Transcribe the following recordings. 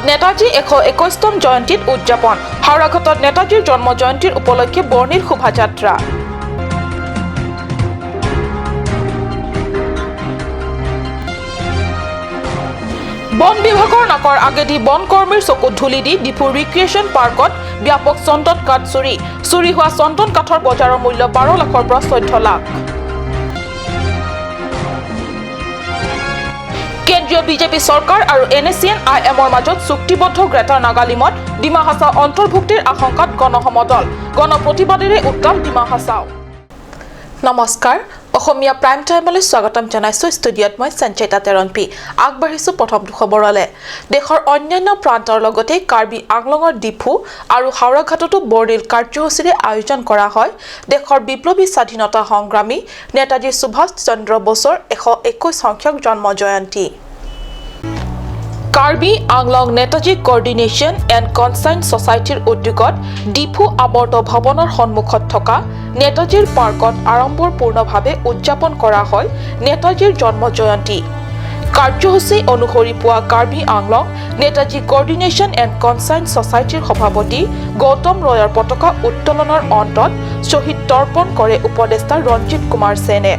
নেতাজী 121তম জয়ন্তীত উদযাপন। হাওৰাঘাটত নেতাজীৰ জন্ম জয়ন্তীৰ উপলক্ষে বৰ্ণিল শোভাযাত্ৰা। বন বিভাগৰ নাকৰ আগেদি বনকৰ্মীৰ চকুত ধূলি দি ডিফু ৰিক্ৰিয়েশ্যন পাৰ্কত ব্যাপক চন্দন কাঠ চুৰি। চুৰি হোৱা চন্দন কাঠৰ বজাৰৰ মূল্য 12 লাখৰ পৰা 14 লাখ। কেন্দ্ৰীয় বিজেপি চৰকাৰ আৰু এন এছ চি এন আই এমৰ মাজত চুক্তিবদ্ধ গ্ৰেটাৰ নাগালিমত ডিমা হাছাও অন্তৰ্ভুক্তিৰ আশংকাত গণসমদল। গণপ্ৰতিবাদেৰে উত্তাল ডিমা হাছাও। নমস্কাৰ, অসমীয়া প্ৰাইম টাইমলৈ স্বাগতম জনাইছোঁ। ষ্টুডিঅ'ত মই সঞ্চয়িতা তেৰণপি। আগবাঢ়িছোঁ প্ৰথমটো খবৰলৈ। দেশৰ অন্যান্য প্ৰান্তৰ লগতে কাৰ্বি আংলঙৰ ডিফু আৰু হাওৰাঘাটতো বৰ্ণিল কাৰ্যসূচীৰে আয়োজন কৰা হয় দেশৰ বিপ্লৱী স্বাধীনতা সংগ্ৰামী নেতাজী সুভাষ চন্দ্ৰ বসুৰ 121 সংখ্যক জন্ম জয়ন্তী। Karbi Anglong Netaji coordination and concern ছচাইটিৰ উদ্যোগত ডিফু আৱৰ্ত ভৱনৰ সন্মুখত থকা নেতাজীৰ পাৰ্কত আড়ম্বৰপূৰ্ণভাৱে উদযাপন কৰা হয় নেতাজীৰ জন্ম জয়ন্তী। কাৰ্যসূচী অনুসৰি পুৱা Karbi Anglong Netaji coordination and concern ছচাইটিৰ সভাপতি গৌতম ৰয়ৰ পতাকা উত্তোলনৰ অন্তত শ্বহীদ তৰ্পণ কৰে উপদেষ্টা ৰঞ্জিত কুমাৰ সেনে।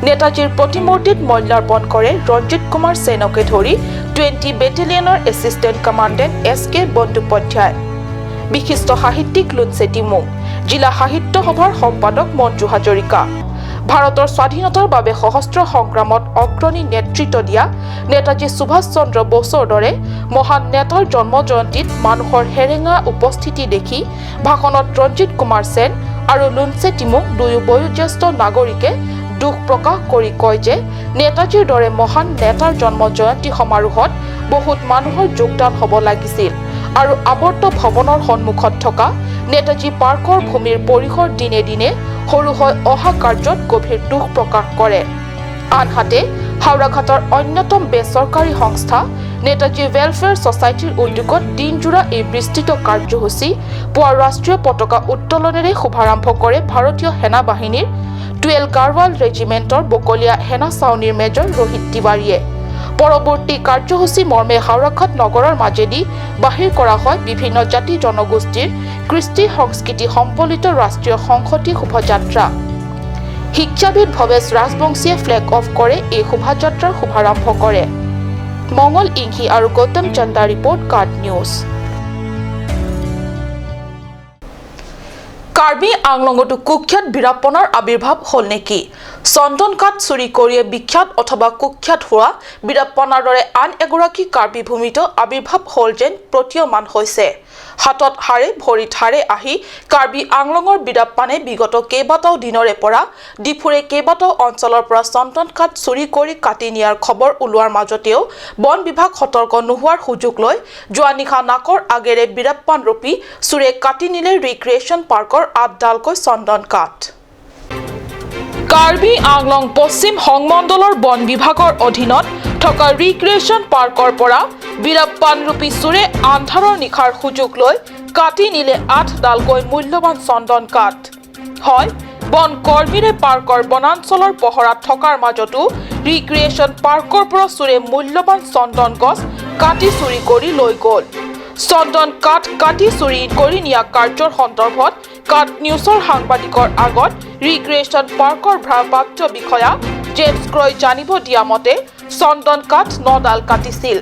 নেতাজীৰ প্ৰতিমূৰ্তিত মাল্যাৰ্পণ কৰে ৰঞ্জিত কুমাৰ সেনকে ধৰি 20 বেটেলিয়নৰ এছিষ্টেণ্ট কমাণ্ডেণ্ট এছ কে বন্দ্যোপাধ্যায়, বিশিষ্ট সাহিত্যিক লুনচে তিমুং, জিলা সাহিত্য সভাৰ সম্পাদক মঞ্জু হাজৰিকা। ভাৰতৰ স্বাধীনতাৰ বাবে সশস্ত্ৰ সংগ্ৰামত অগ্ৰণী নেতৃত্ব দিয়া নেতাজী সুভাষ চন্দ্ৰ বসুৰ দৰে মহান নেতাৰ জন্ম জয়ন্তীত মানুহৰ সেৰেঙা উপস্থিতি দেখি ভাষণত ৰঞ্জিত কুমাৰ সেন আৰু লুনচে তিমুং দুয়ো বয়োজ্যেষ্ঠ নাগৰিকে দুখ প্ৰকাশ কৰি কয় যে নেতাজীৰ দৰে মহান নেতাৰ জন্ম জয়ন্তী সমাৰোহত বহুত মানুহৰ যোগদান হ'ব লাগিছিল আৰু আৱৰ্ত ভৱনৰ সন্মুখত থকা নেতাজী পাৰ্কৰ ভূমিৰ পৰিসৰ দিনে দিনে সৰু হৈ অহা কাৰ্যত গভীৰ দুখ প্ৰকাশ কৰে। আনহাতে হাওৰাঘাটৰ অন্যতম বেচৰকাৰী সংস্থা নেতাজী ৱেলফেয়াৰ ছচাইটিৰ উদ্যোগত দিনজোৰা এই বিস্তৃত কাৰ্যসূচী পুৱা ৰাষ্ট্ৰীয় পতাকা উত্তোলনেৰে শুভাৰম্ভ কৰে ভাৰতীয় সেনা বাহিনীৰ 12 গাৰৱাল ৰেজিমেণ্টৰ বকলীয়া সেনা ছাউনীৰ মেজৰ ৰোহিত তিৱাৰীয়ে। পৰৱৰ্তী কাৰ্যসূচী মৰ্মে হাওৰাঘাট নগৰৰ মাজেদি বাহিৰ কৰা হয় বিভিন্ন জাতি জনগোষ্ঠীৰ কৃষ্টি সংস্কৃতি সম্বলিত ৰাষ্ট্ৰীয় সংহতি শোভাযাত্ৰা। শিক্ষাবিদ ভৱেশ ৰাজবংশীয়ে ফ্লেগ অফ কৰে এই শোভাযাত্ৰাৰ শুভাৰম্ভ কৰে। মঙল ইংহি আৰু গৌতম চন্দা ৰিপৰ্ট, কাৰ্ড নিউজ। কাৰ্বি আংলঙতো কুখ্যাত বীৰাপ্পনাৰ আৱিৰ্ভাৱ হ'ল নেকি? চন্দন কাঠ চুৰি কৰিয়ে বিখ্যাত অথবা কুখ্যাত হোৱা বীৰাপ্পনাৰ দৰে আন এগৰাকী কাৰ্বি ভূমিত আৱিৰ্ভাৱ হ'ল যেন প্ৰতীয়মান হৈছে। হাতত হাৰে ভৰিত হাৰে আহি কাৰ্বি আংলঙৰ বীৰাপ্পানে বিগত কেইবাটাও দিনৰে পৰা ডিফুৰে কেইবাটাও অঞ্চলৰ পৰা চন্দন কাঠ চুৰি কৰি কাটি নিয়াৰ খবৰ ওলোৱাৰ মাজতেও বন বিভাগ সতৰ্ক নোহোৱাৰ সুযোগ লৈ যোৱা নিশা নাকৰ আগেৰে বীৰাপ্পান ৰূপী চোৰে কাটি নিলে ৰিক্ৰিয়েশ্যন পাৰ্কৰ আঠডালকৈ চন্দন কাঠ। কাৰ্বি আংলং পশ্চিম সংমণ্ডলৰ বন বিভাগৰ অধীনত থকা ৰিক্ৰিয়েশ্যন পাৰ্কৰ পৰা বীৰাপ্পানৰূপী চোৰে আন্ধাৰৰ নিশাৰ সুযোগ লৈ কাটি নিলে আঠডালকৈ মূল্যৱান চন্দন কাঠ। হয়, বন কৰ্মীৰে পাৰ্কৰ বনাঞ্চলৰ পহৰাত থকাৰ মাজতো ৰিক্ৰিয়েশ্যন পাৰ্কৰ পৰা চোৰে মূল্যৱান চন্দন গছ কাটি চুৰি কৰি লৈ গ'ল। চন্দন কাঠ কাটি চুৰি কৰি নিয়া কাৰ্যৰ সন্দৰ্ভত কাট নিউজৰ সাংবাদিকৰ আগত ৰিক্ৰিয়েশ্যন পাৰ্কৰ ভাৰপ্ৰাপ্ত বিষয়া জেমছ ক্ৰয় জানিব দিয়া মতে চন্দন কাঠ নডাল কাটিছিল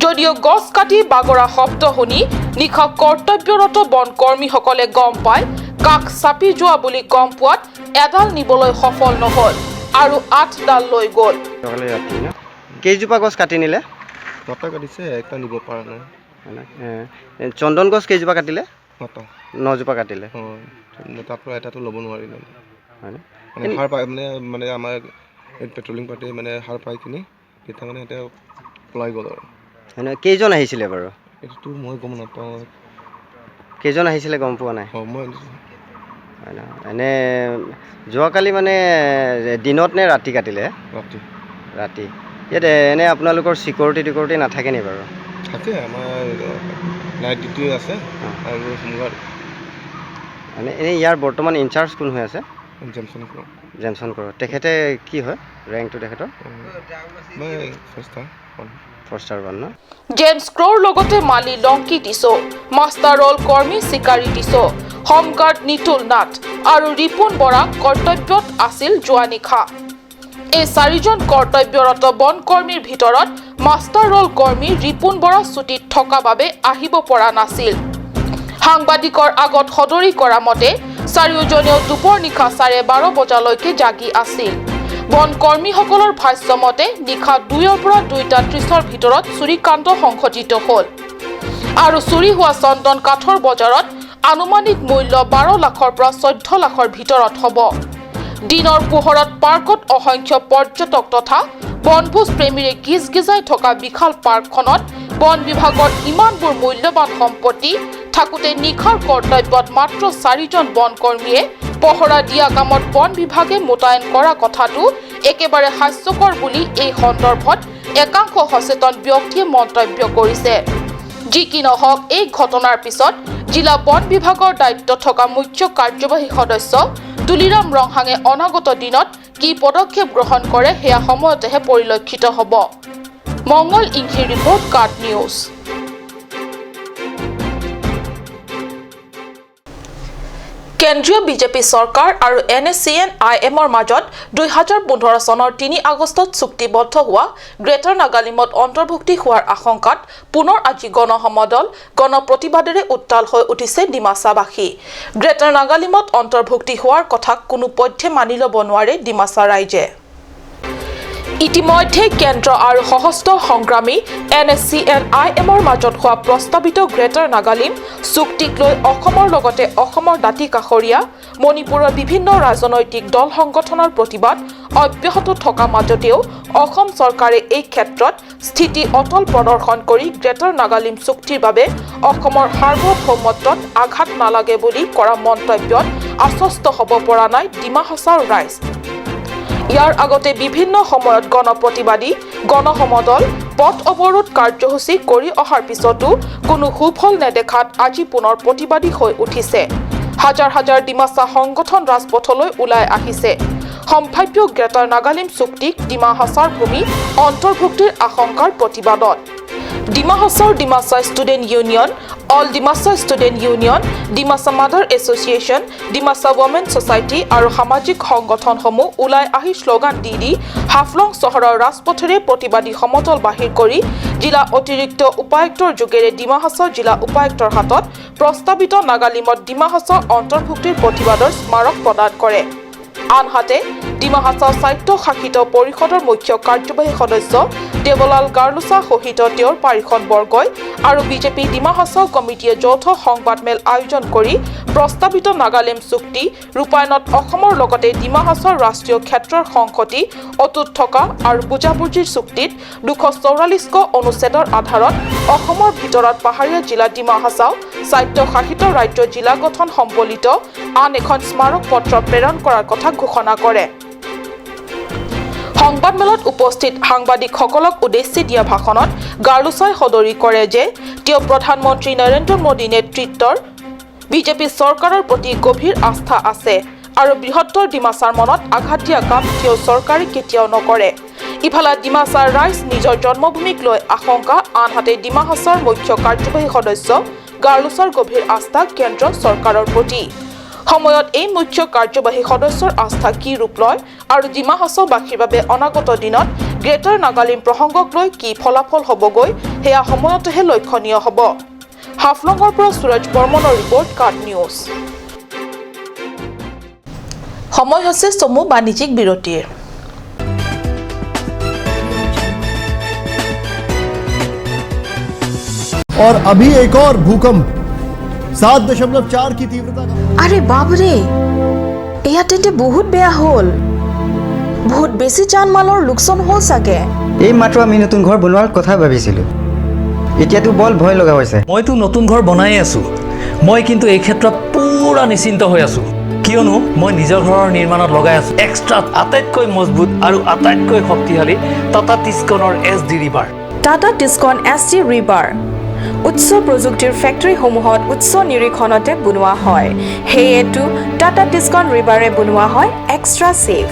যদিও গছ কাটি বাগৰা শব্দ শুনি নিশা কৰ্তব্যৰত বনকৰ্মীসকলে গম পাই কাষ চাপি যোৱা বুলি গম পোৱাত এডাল নিবলৈ সফল নহ'ল আৰু আঠডাল লৈ গ'ল। সকালে ৰাতি ন কেইজোপা গছ কাটি নিলে? নটা কাটিছে, একটা নিব পৰা নাই। হয় না? চন্দন গছ কেইজোপা কাটিলে? নটা। নজোপা কাটিলে? অঁ, তাৰ পৰা এটাটো ল'ব নোৱাৰিলে। হয় না? মানে সাৰ পাই মানে মানে আমাৰ এই পেট্ৰলিং পাৰ্টি মানে সাৰ পাই কিনি তেতিয়া মানে এতিয়া পলাই গ'ল আৰু। হয় না? কেইজন আহিছিলে বাৰু? এইটোতো মই গম নাপাওঁ। কেইজন আহিছিলে গম পোৱা নাই? অঁ, মই হয় না? এনে যোৱাকালি মানে দিনত নে ৰাতি কাটিলে? ৰাতি। ৰাতি। ইয়াত এনে আপোনালোকৰ চিকিউৰিটি টিকিউৰিটি নাথাকে নি বাৰু? থাকে, আমাৰ নাইট ডিউটি আছে আৰু হোমগাৰ্ড। মানে এনেই ইয়াৰ বৰ্তমান ইনচাৰ্জ কোন হৈ আছে? জেমছন কৰোঁ। জেমছন কৰ। তেখেতে কি হয় ৰেংকটো তেখেতৰ? মই ফাৰ্ষ্ট বন। ফৰেষ্টাৰ বন ন? জেমছ ক্ৰ'ৰ লগতে মালি লংকি দিছো, মাষ্টাৰ ৰোল কৰ্মী চিকাৰী দিছো, হোমগাৰ্ড নিতুল নাথ আৰু ৰিপুণ বৰা কৰ্তব্যত আছিল যোৱা নিশা। এই চাৰিজন কৰ্তব্যৰত বনকৰ্মীৰ ভিতৰত মাষ্টাৰ ৰোল কৰ্মী ৰিপুণ বৰা ছুটীত থকা বাবে আহিব পৰা নাছিল। সাংবাদিকৰ আগত সদৰি কৰা মতে চাৰিওজনেও দুপৰ নিশা 12:30 বজালৈকে জাগি আছিল। বনকৰ্মীসকলৰ ভাষ্য মতে নিশা 2ৰ পৰা 2:30ৰ ভিতৰত চুৰিকাণ্ড সংঘটিত হ'ল আৰু চুৰি হোৱা চন্দন কাঠৰ বজাৰত আনুমানিক মূল্য 12 লাখৰ পৰা 14 লাখৰ ভিতৰত হ'ব। দিনৰ পোহৰত পাৰ্কত অসংখ্য পৰ্যটক তথা বনভোজ প্ৰেমীৰে গিজগিজাই থকা বিশাল পাৰ্কখনত বন বিভাগৰ ইমানবোৰ মূল্যৱান সম্পত্তি থাকোঁতে নিশাৰ কৰ্তব্যত মাত্ৰ চাৰিজন বনকৰ্মীয়ে পহৰা দিয়া কামত বন বিভাগে মোতায়েন কৰা কথাটো একেবাৰে হাস্যকৰ বুলি এই সন্দৰ্ভত একাংশ সচেতন ব্যক্তিয়ে মন্তব্য কৰিছে। যি কি নহওক, এই ঘটনাৰ পিছত জিলা বন বিভাগৰ দায়িত্ব থকা মুখ্য কাৰ্যবাহী সদস্য তুলিৰাম ৰংহাঙে অনাগত দিনত কি পদক্ষেপ গ্ৰহণ কৰে সেয়া সময়তেহে পৰিলক্ষিত হ'ব। মংগল ইংখিৰ ৰিপৰ্ট, কাট নিউজ। কেন্দ্ৰীয় বিজেপি চৰকাৰ আৰু N S C N I এমৰ মাজত 2015 চনৰ 3 আগষ্টত চুক্তিবদ্ধ হোৱা গ্ৰেটাৰ নাগালিমত অন্তৰ্ভুক্তি হোৱাৰ আশংকাত পুনৰ আজি গণসমদল গণপ্ৰতিবাদেৰে উত্তাল হৈ উঠিছে ডিমাছাবাসী। গ্ৰেটাৰ নাগালিমত অন্তৰ্ভুক্তি হোৱাৰ কথাক কোনো পধ্যে মানি ল'ব নোৱাৰে ডিমাছা ৰাইজে। ইতিমধ্যে কেন্দ্ৰ আৰু সশস্ত্ৰ সংগ্ৰামী N S C N I এমৰ মাজত হোৱা প্ৰস্তাৱিত গ্ৰেটাৰ নাগালিম চুক্তিক লৈ অসমৰ লগতে অসমৰ দাঁতি কাষৰীয়া মণিপুৰৰ বিভিন্ন ৰাজনৈতিক দল সংগঠনৰ প্ৰতিবাদ অব্যাহত থকা মাজতেও অসম চৰকাৰে এই ক্ষেত্ৰত স্থিতি অটল প্ৰদৰ্শন কৰি গ্ৰেটাৰ নাগালিম চুক্তিৰ বাবে অসমৰ সাৰ্বভৌমত্বত আঘাত নালাগে বুলি কৰা মন্তব্যত আশ্বস্ত হ'ব পৰা নাই ডিমা হাছাওৰ ৰাইজ। ইয়াৰ আগতে বিভিন্ন সময়ত গণপ্ৰতিবাদী, গণসমদল, পথ অৱৰোধ কাৰ্যসূচী কৰি অহাৰ পিছতো কোনো সুফল নেদেখাত আজি পুনৰ প্ৰতিবাদী হৈ উঠিছে। হাজাৰ হাজাৰ ডিমাছা সংগঠন ৰাজপথলৈ ওলাই আহিছে। সম্ভাৱ্য গ্ৰেটাৰ নাগালিম চুক্তিক ডিমা হাছাওৰ ভূমি অন্তৰ্ভুক্তিৰ আশংকাৰ প্ৰতিবাদত Dima হাছাওৰ Dimasa student union, all Dimasa student union, Dimasa mother association, Dimasa women society আৰু সামাজিক সংগঠনসমূহ ওলাই আহি শ্লোগান দি দি হাফলং চহৰৰ ৰাজপথেৰে প্ৰতিবাদী সমদল বাহিৰ কৰি জিলা অতিৰিক্ত উপায়ুক্তৰ যোগেৰে ডিমা হাছাও জিলা উপায়ুক্তৰ হাতত প্ৰস্তাৱিত নাগালিমত ডিমা হাছাও অন্তৰ্ভুক্তিৰ প্ৰতিবাদৰ স্মাৰক প্ৰদান কৰে। আনহাতে ডিমা হাছাও স্বায়ত্তশাসিত পৰিষদৰ মুখ্য কাৰ্যবাহী সদস্য দেৱলাল গাৰ্লোচা সহিত তেওঁৰ পাৰিষদবৰ্গই আৰু বিজেপি ডিমা হাছাও কমিটিয়ে যৌথ সংবাদমেল আয়োজন কৰি প্ৰস্তাৱিত নাগালিম চুক্তি ৰূপায়ণত অসমৰ লগতে ডিমা হাছাওৰ ৰাষ্ট্ৰীয় ক্ষেত্ৰৰ সংহতি অটুট থকা আৰু বুজাবুজিৰ চুক্তিত 244 অনুচ্ছেদৰ আধাৰত অসমৰ ভিতৰত পাহাৰীয়া জিলা ডিমা হাছাও স্বায়ত্তশাসিত ৰাজ্য জিলা গঠন সম্বলিত আন এখন স্মাৰক পত্ৰ প্ৰেৰণ কৰাৰ কথা ঘোষণা কৰে। সংবাদমেলত উপস্থিত সাংবাদিকসকলক উদ্দেশ্যি দিয়া ভাষণত গাৰ্লোচাই সদৰি কৰে যে তেওঁ প্ৰধানমন্ত্ৰী নৰেন্দ্ৰ মোদী নেতৃত্বৰ বিজেপি চৰকাৰৰ প্ৰতি গভীৰ আস্থা আছে আৰু বৃহত্তৰ ডিমাছাৰ মনত আঘাত দিয়া কাম তেওঁ চৰকাৰে কেতিয়াও নকৰে। ইফালে ডিমাছাৰ ৰাইজ নিজৰ জন্মভূমিক লৈ আশংকা, আনহাতে ডিমা হাছাওৰ মুখ্য কাৰ্যবাহী সদস্য গাৰ্লোচাৰ গভীৰ আস্থা কেন্দ্ৰ চৰকাৰৰ প্ৰতি। সময়ত এই মুখ্য কাৰ্যবাহী সদস্যৰ আস্থা কি ৰূপ লয় আৰু ডিমা হাছাওবাসীৰ বাবে অনাগত দিনত গ্ৰেটাৰ নাগালিম প্ৰসংগক লৈ কি ফলাফল হ'বগৈ সেয়া সময়তহে লক্ষণীয় হ'ব। হাফলঙৰ পৰা সুৰজ বৰ্মনৰ ৰিপৰ্ট, কাট নিউজ। সময় হৈছে চমু বাণিজ্যিক বিৰতিৰ। और अभी एक और भूकंप 7.4 की तीव्रता का। আৰে বাপৰে, এয়া তেন্তে বহুত বেয়া হ'ল। বহুত বেছি জান মালৰ লোকচান হ'ল চাগে। এই মাত্ৰ আমি নতুন ঘৰ বনোৱাৰ কথা ভাবিছিলোঁ, এতিয়াতো বৰ ভয় লগা হৈছে। মইতো নতুন ঘৰ বনাই আছোঁ। মই কিন্তু এই ক্ষেত্ৰত পূৰা নিশ্চিন্ত হৈ আছোঁ, কিয়নো মই নিজৰ ঘৰৰ নিৰ্মাণত লগাই আছোঁ এক্সট্ৰা আটাইতকৈ মজবুত আৰু আটাইতকৈ শক্তিশালী টাটা টিস্কনৰ S D rebar. Tata Tiscon S D rebar উচ্চ প্ৰযুক্তিৰ ফেক্টৰীসমূহত উচ্চ নিৰীক্ষণতে বনোৱা হয়। সেয়েতো টাটা টিস্কন ৰিবাৰে বনোৱা হয় extra safe.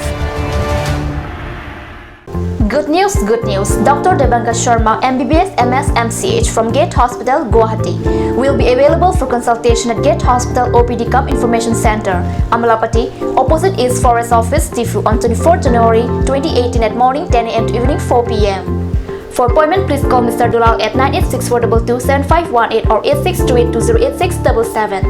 Good news, good news. Dr. Debanka Sharma, MBBS, MS, MCH from Gate Hospital, Guwahati, will be available for consultation at Gate Hospital OPD cum Information Center, Amlapati, opposite East Forest Office, Diphu, on 24 January 2018 at morning 10 a.m. to evening 4 p.m. For appointment, please call Mr. Dulal at 9864227518 or 8628208677.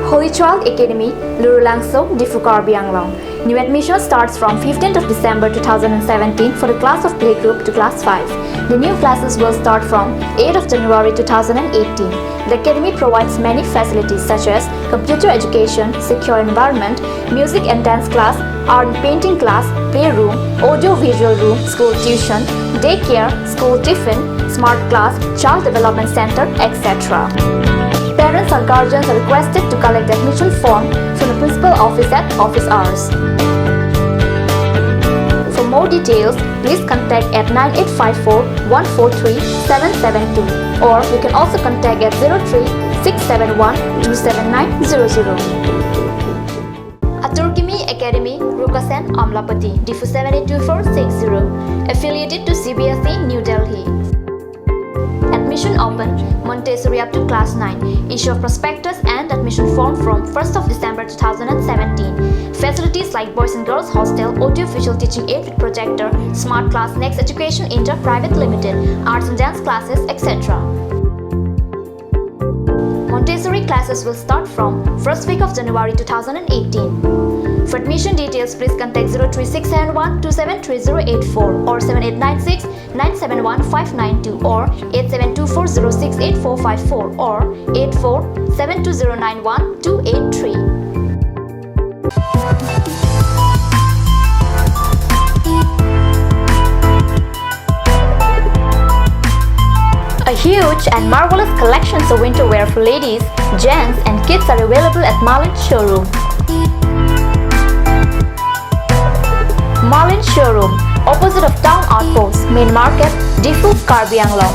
Holy Child Academy, Lurulangso, Diphu, Karbi Anglong. New admission starts from 15th of December 2017 for the class of playgroup to class 5. The new classes will start from 8th of January 2018. The academy provides many facilities such as computer education, secure environment, music and dance class, art and painting class, playroom, audio visual room, school tuition, daycare, school tiffin, smart class, child development center, etc. Parents or guardians are requested to collect the admission form from the principal office at office hours. For more details, please contact at 9854 143 772 or you can also contact at 03 671 27900. Aturkimi Academy, Rukasen, Amlapati, Diphu 782460, affiliated to CBSE, New Delhi. Admission open, Montessori up to class 9. Issue of prospectus and admission form from 1st of December 2017. Facilities like boys and girls hostel, audio visual teaching aid with projector, smart class, Next Education Inter Private Limited, arts and dance classes, etc. Montessori classes will start from first week of January 2018. For admission details, please contact 03671 273084 or 7896 971 592 or 8724068454 or 84 72091 283. A huge and marvelous collections of winter wear for ladies, gents and kids are available at Marlin Showroom. Marlin Showroom, opposite of Town Outpost, Main Market, Diphu, Karbi Anglong.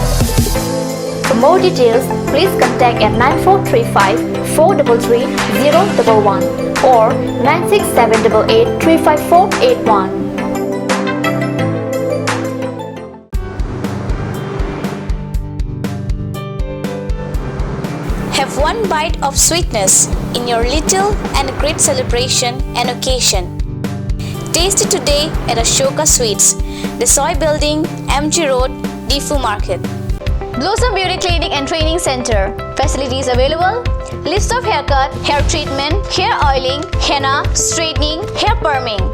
For more details, please contact at 9435 433 011 or 96788 35481. Have one bite of sweetness in your little and great celebration and occasion. Taste it today at Ashoka Sweets, the Soy Building, MG Road, Diphu Market. Blossom Beauty Clinic and Training Center. Facilities available: list of haircut, hair treatment, hair oiling, henna, straightening, hair perming.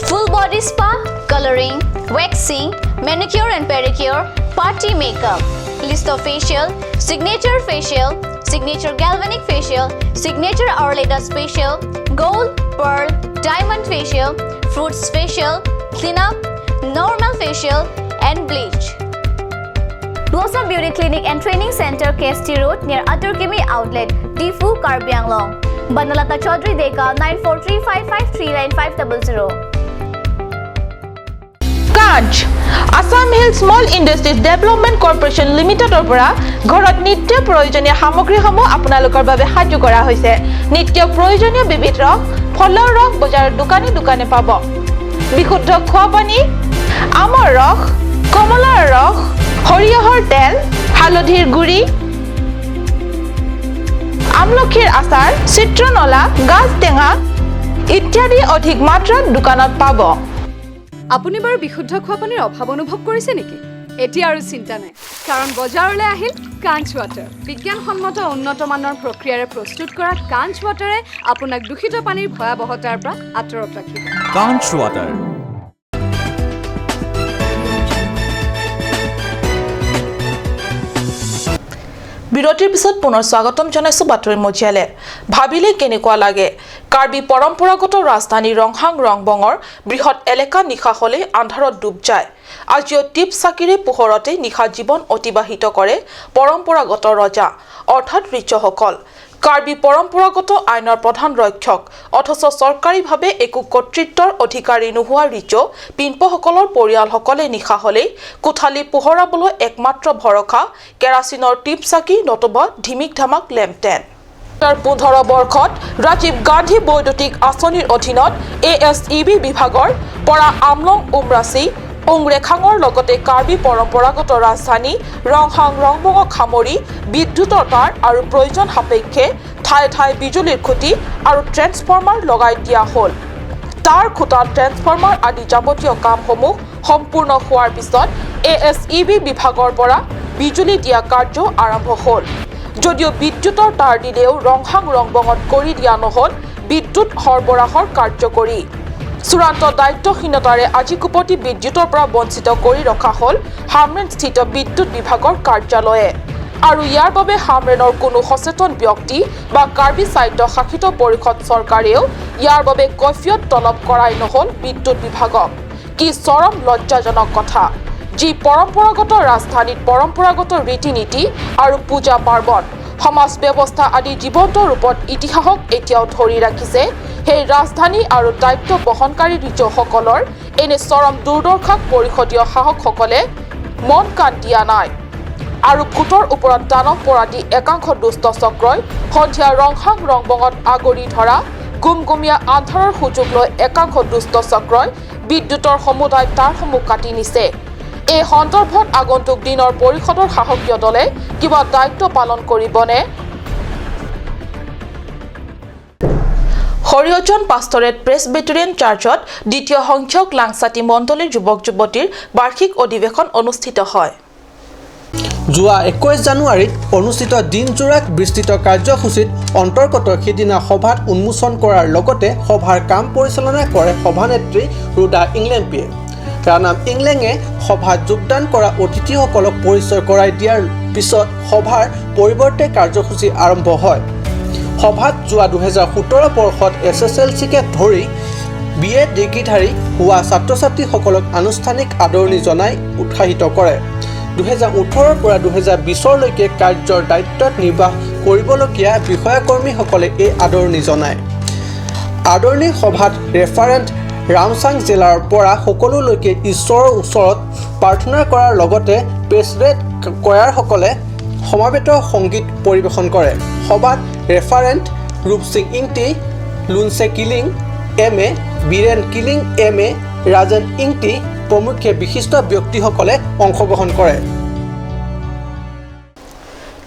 Full body spa, coloring, waxing, manicure and pedicure, party makeup. List of facial: signature facial, signature galvanic facial, signature Arleta facial, gold, pearl, diamond facial, fruits facial, cleanup, normal facial, and bleach. Blossom Beauty Clinic and Training Center, KST Road, near Aturkimi Outlet, Diphu, Karbi Anglong. Banalata Chaudhary Deka, 9435539500. কাজ Assam hill small industries development corporation লিমিটেডৰ পৰা ঘৰত নিত্য প্ৰয়োজনীয় সামগ্ৰীসমূহ আপোনালোকৰ বাবে সাজু কৰা হৈছে। নিত্য প্ৰয়োজনীয় বিবিধ ৰস, ফলৰ ৰস বজাৰৰ দোকানে দোকানে পাব। বিশুদ্ধ খোৱা পানী, আমৰ ৰস, কমলাৰ ৰস, সৰিয়হৰ তেল, হালধিৰ গুড়ি, আমলখিৰ আচাৰ, চিত্ৰনলা, গাজ টেঙা ইত্যাদি অধিক মাত্ৰাত দোকানত পাব। আপুনি বাৰু বিশুদ্ধ খোৱা পানীৰ অভাৱ অনুভৱ কৰিছে নেকি? এতিয়া আৰু চিন্তা নাই, কাৰণ বজাৰলৈ আহিল কাঞ্চ ৱাটাৰ। বিজ্ঞানসন্মত উন্নত মানৰ প্ৰক্ৰিয়াৰে প্ৰস্তুত কৰা কাঞ্চ ৱাটাৰে আপোনাক দূষিত পানীৰ ভয়াৱহতাৰ পৰা আঁতৰত ৰাখিব। কাঞ্চ ৱাটাৰ। বিৰতিৰ পিছত পুনৰ স্বাগতম জনাইছো বাতৰি মজিয়ালে। ভাবিলে কেনেকুৱা লাগে, কাৰ্বি পৰম্পৰাগত ৰাজধানী ৰংহাং ৰংবঙৰ বৃহৎ এলেকা নিশা হ'লেই আন্ধাৰত ডুব যায়। আজিও টিপ চাকিৰে পোহৰতে নিশা জীৱন অতিবাহিত কৰে পৰম্পৰাগত ৰজা অৰ্থাৎ ৰিচসকল। কাৰ্বি পৰম্পৰাগত আইনৰ প্ৰধান ৰক্ষক অথচ চৰকাৰীভাৱে একো কৰ্তৃত্বৰ অধিকাৰী নোহোৱা ৰিচ পিম্পসকলৰ পৰিয়ালসকলে নিশা হ'লেই কোঠালি পোহৰাবলৈ একমাত্ৰ ভৰসা কেৰাচিনৰ টিপ চাকি নতুবা ধিমিক ধামাক লেম্পটেন। 2015 বৰ্ষত ৰাজীৱ গান্ধী বৈদ্যুতিক আঁচনিৰ অধীনত ASEB বিভাগৰ পৰা আমলং উমৰাচি উংৰেখাঙৰ লগতে কাৰ্বি পৰম্পৰাগত ৰাজধানী ৰংহাং ৰংবঙক সামৰি বিদ্যুতৰ তাঁৰ আৰু প্ৰয়োজন সাপেক্ষে ঠায়ে ঠায়ে বিজুলীৰ খুঁটি আৰু ট্ৰেন্সফৰ্মাৰ লগাই দিয়া হ'ল। তাঁৰ খুঁটা ট্ৰেন্সফৰ্মাৰ আদি যাৱতীয় কামসমূহ সম্পূৰ্ণ হোৱাৰ পিছত ASEB বিভাগৰ পৰা বিজুলী দিয়া কাৰ্য আৰম্ভ হ'ল। যদিও বিদ্যুতৰ তাঁৰ দিলেও ৰংহাং ৰংবঙত কৰি দিয়া নহ'ল বিদ্যুৎ সৰবৰাহৰ কাৰ্যকৰী। চূড়ান্ত দায়িত্বহীনতাৰে আজিকোপতি বিদ্যুতৰ পৰা বঞ্চিত কৰি ৰখা হ'ল হামৰেণস্থিত বিদ্যুৎ বিভাগৰ কাৰ্যালয়ে। আৰু ইয়াৰ বাবে হামৰেণৰ কোনো সচেতন ব্যক্তি বা কাৰ্বি স্বায়ত্ত শাসিত পৰিষদ চৰকাৰেও ইয়াৰ বাবে কৈফিয়ত তলব কৰাই নহ'ল বিদ্যুৎ বিভাগক। কি চৰম লজ্জাজনক কথা, যি পৰম্পৰাগত ৰাজধানীত পৰম্পৰাগত ৰীতি নীতি আৰু পূজা পাৰ্বণ সমাজ ব্যৱস্থা আদি জীৱন্ত ৰূপত ইতিহাসক এতিয়াও ধৰি ৰাখিছে, সেই ৰাজধানী আৰু দায়িত্ব বহনকাৰী ৰিজসকলৰ এনে চৰম দুৰ্দশাক পৰিষদীয় শাসকসকলে মন কাণ দিয়া নাই। আৰু ভূতৰ ওপৰত দানহ পৰা দি একাংশ দুষ্ট চক্ৰই সন্ধিয়া ৰংহাং ৰংবঙত আগুৰি ধৰা গুমগুমীয়া আন্ধাৰৰ সুযোগ লৈ একাংশ দুষ্ট চক্ৰই বিদ্যুতৰ সমুদায় তাঁৰসমূহ কাটি নিছে। এই সন্দৰ্ভত আগন্তুক দিনৰ পৰিষদৰ শাসকীয় দলে কিবা দায়িত্ব পালন কৰিবনে? হৰিয়জন পাষ্টৰেট প্ৰেছবেটেৰিয়ান চাৰ্চত দ্বিতীয় সংখ্যক লাংচাতি মণ্ডলীৰ যুৱক যুৱতীৰ বাৰ্ষিক অধিৱেশন অনুষ্ঠিত হয়। যোৱা 21 জানুৱাৰীত অনুষ্ঠিত দিনজোৰা বিস্তৃত কাৰ্যসূচীত অন্তৰ্গত সিদিনা সভাত উন্মোচন কৰাৰ লগতে সভাৰ কাম পৰিচালনা কৰে সভানেত্ৰী ৰুদা ইংলেম্পিয়ে। ৰানাম ইংলেঙে সভাত যোগদান কৰা অতিথিসকলক পৰিচয় কৰাই দিয়াৰ পিছত সভাৰ পৰিৱৰ্তে কাৰ্যসূচী আৰম্ভ হয়। সভাত যোৱা 2017 বৰ্ষত SSLCকে ধৰি BA ডিগ্ৰীধাৰী হোৱা ছাত্ৰ ছাত্ৰীসকলক আনুষ্ঠানিক আদৰণি জনাই উৎসাহিত কৰে। 2018ৰ পৰা 2020লৈকে কাৰ্যৰ দায়িত্বত নিৰ্বাহ কৰিবলগীয়া বিষয়াকৰ্মীসকলে এই আদৰণি জনায়। আদৰণি সভাত ৰেফাৰেণ্ট ৰামচাং জিলাৰ পৰা সকলোলৈকে ঈশ্বৰৰ ওচৰত প্ৰাৰ্থনা কৰাৰ লগতে প্ৰেছৰেট কয়াৰসকলে সমাবেত সংগীত পৰিৱেশন কৰে। সভাত reverend Rupsing Ingti, Lunse Kiling M A, Biren Kiling M A, Rajen Ingti প্ৰমুখ্যে বিশিষ্ট ব্যক্তিসকলে অংশগ্ৰহণ কৰে।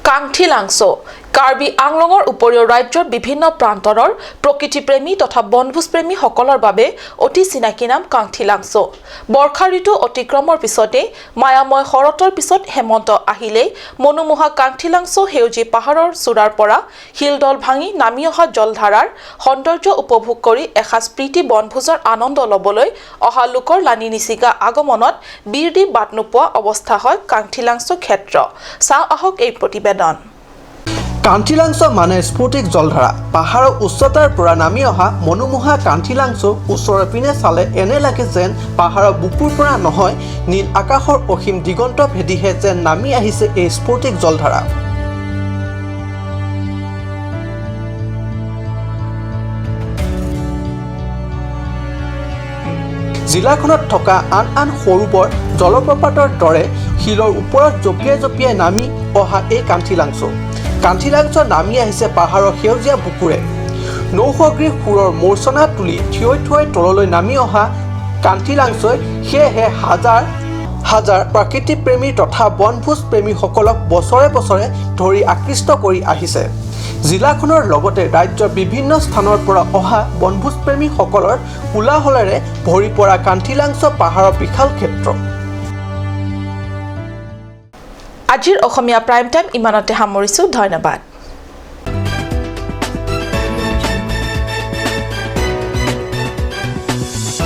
কাংঠি লাংচো কাৰ্বি আংলঙৰ উপৰিও ৰাজ্যৰ বিভিন্ন প্ৰান্তৰৰ প্ৰকৃতিপ্ৰেমী তথা বনভোজপ্ৰেমীসকলৰ বাবে অতি চিনাকি নাম কাংঠি লাংচো। বৰ্ষা ঋতু অতিক্ৰমৰ পিছতে মায়াময় শৰতৰ পিছত হেমন্ত আহিলেই মনোমোহা কাংঠি লাংচো সেউজী পাহাৰৰ চূড়াৰ পৰা শিলদল ভাঙি নামি অহা জলধাৰাৰ সৌন্দৰ্য উপভোগ কৰি এসাঁজ প্ৰীতি বনভোজৰ আনন্দ ল'বলৈ অহা লোকৰ লানি নিচিগা আগমনত বীৰ দি বাট নোপোৱা অৱস্থা হয় কাংঠি লাংচো ক্ষেত্ৰ। চাওঁ আহক এই প্ৰতিবেদন। কান্থিলাংছ মানে স্ফটিক জলধাৰা। পাহাৰৰ উচ্চতাৰ পৰা নামি অহা মনোমোহা কান্থিলাংছ ওচৰৰ পিনে চালে এনে লাগে যেন পাহাৰৰ বুকুৰ পৰা নহয়, নীল আকাশৰ অসীম দিগন্ত ভেদিহে যেন নামি আহিছে এই স্ফটিক জলধাৰা। জিলাখনত থকা আন আন সৰু বৰ জলপ্ৰপাতৰ দৰে শিলৰ ওপৰত জঁপিয়াই জঁপিয়াই নামি অহা এই কান্থিলাংছ। কান্থিলাংছ নামি আহিছে পাহাৰৰ সেউজীয়া বুকুৰে। নৌসগ্ৰী সুৰৰ মূৰ্ছনা তুলি থিয় থিয় তললৈ নামি অহা কান্থিলাংছই সেয়েহে হাজাৰ হাজাৰ প্ৰকৃতিপ্ৰেমী তথা বনভোজ প্ৰেমীসকলক বছৰে বছৰে ধৰি আকৃষ্ট কৰি আহিছে। জিলাখনৰ লগতে ৰাজ্যৰ বিভিন্ন স্থানৰ পৰা অহা বনভোজপ্ৰেমীসকলৰ কোলাহলেৰে ভৰি পৰা কান্থিলাংছ পাহাৰৰ বিশাল ক্ষেত্ৰ। আজিৰ অসমীয়া প্ৰাইম টাইম ইমানতে সামৰিছোঁ। ধন্যবাদ।